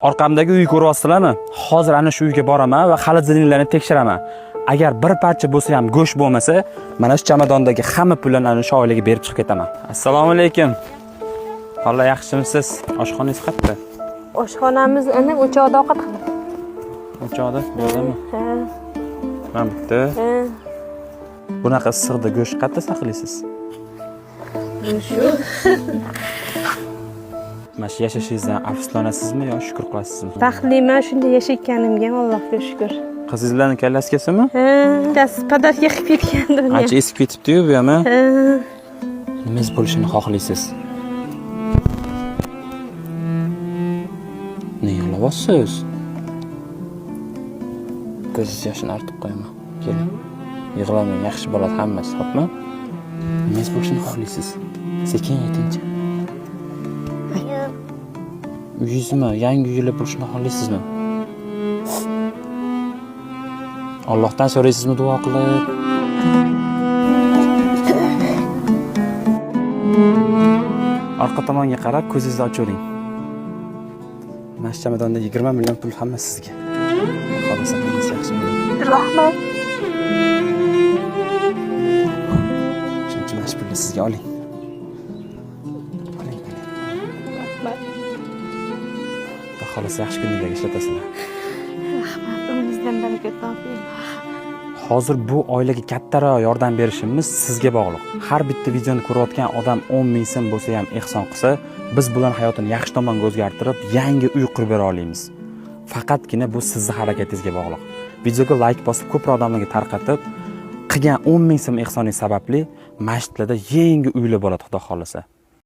Orqamdagi uyni ko'ryapsizlarmi? Hozir ana shu uyga boraman va xolodilniklarni tekshiraman. Agar bir parcha bo'lsa ham go'sht bo'lmasa, mana shu chamadondagi hamma pullarni ana shu oilaga berib chiqib ketaman. Assalomu alaykum. Xola, yaxshimisiz? Oshxonangiz qayerda? Oshxonamiz ana o'choqda ovqat qiladi. O'choqda, bu yoqdami? Ha, Mana bitta. ha. Bunaqa issiqda go'sht qayerda saqlaysiz? Shu. Mana shu yashashingizdan afsuslanasizmi yo shukr qilasizmi? Baxtliman shunday yashayotganimga, Allohga shukr. Qizingizlarni kallaskasimi? Ha, bittasi podarka qilib ketgandi uni. Ancha eskib ketibdi-yu bu ham. Ha. Nimangiz bo'lishini xohlaysiz? Ne yig'layapsiz? Ko'zingiz yoshini artib qo'yaman. Keling. Yig'lamang, yaxshi bo'ladi hammasi, xo'pmi? Nimangiz bo'lishini xohlaysiz? Sekin aytingchi. Uyingizmi, yangi uylar bo'lishini xohlaysizmi? Allohdan so'raysizmi duo qilib? Orqa tomonga qarab ko'zingizni ochavering. Mana shu chamadonda 20 million pul hamma sizga. Xohlasa hammasi yaxshi bo'ladi. Rahmat. Shuning uchun mana shu pulni sizga oling. Oling, oling. Rahmat. Xudo xohlasa yaxshi kunlarga ishlatasizlar. Rahmat. Umringizdan baraka toping. Hozir bu oilaga kattaroq yordam berishimiz sizga bog'liq. Har bitta videoni ko'rayotgan odam 10 ming so'm bo'lsa ham ehson qilsa, biz bularning hayotini yaxshi tomonga o'zgartirib, yangi uy qurib bera olamiz. Faqatgina bu sizni harakatingizga bog'liq. Videoga like bosib, ko'proq odamlarga tarqatib, qilgan 10 ming so'm ehsoningiz sababli masjidlarda yangi uylar bo'ladi, Xudo xohlasa.